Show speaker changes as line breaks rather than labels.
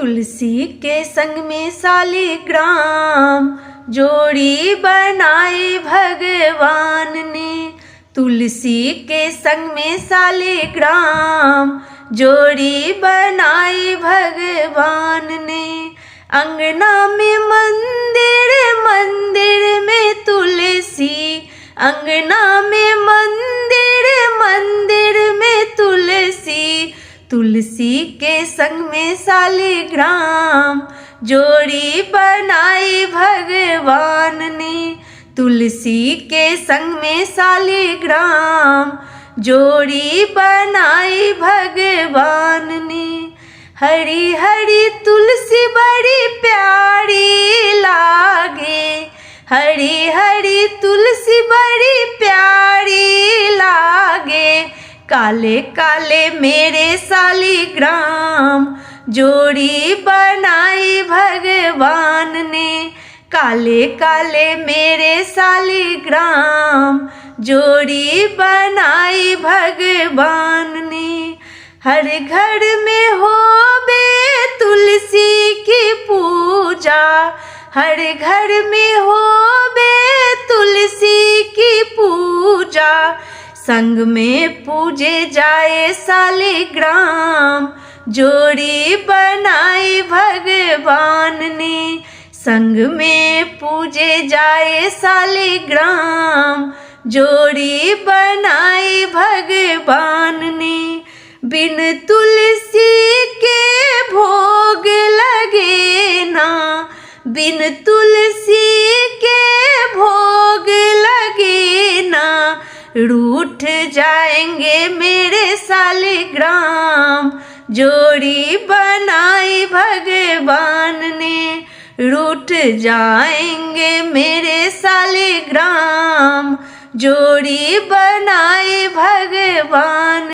तुलसी के संग में शालिग्राम जोड़ी बनाई भगवान ने। तुलसी के संग में शालिग्राम जोड़ी बनाई भगवान ने। अंगना में मंदिर, मंदिर में तुलसी, अंगना में मंदिर, मंदिर में तुलसी। तुलसी के संग में शालिग्राम जोड़ी बनाई भगवान ने। तुलसी के संग में शालिग्राम जोड़ी बनाई भगवान ने। हरी हरी तुलसी बड़ी प्यारी लागे, हरी हरी तुलसी बड़ी प्यारी लागे। काले काले मेरे शालिग्राम जोड़ी बनाई भगवान ने। काले काले मेरे शालिग्राम जोड़ी बनाई भगवान ने। हर घर में होवे तुलसी की पूजा, हर घर में होवे तुलसी की पूजा। संग में पूजे जाए शालिग्राम जोड़ी बनाई भगवान ने। संग में पूजे जाए शालिग्राम जोड़ी बनाई भगवान ने। बिन तुलसी के भोग लगे ना, बिन तुलसी के भोग लगे ना। रूठ जाएंगे मेरे शालिग्राम जोड़ी बनाई भगवान ने। रूठ जाएंगे मेरे शालिग्राम जोड़ी बनाई भगवान।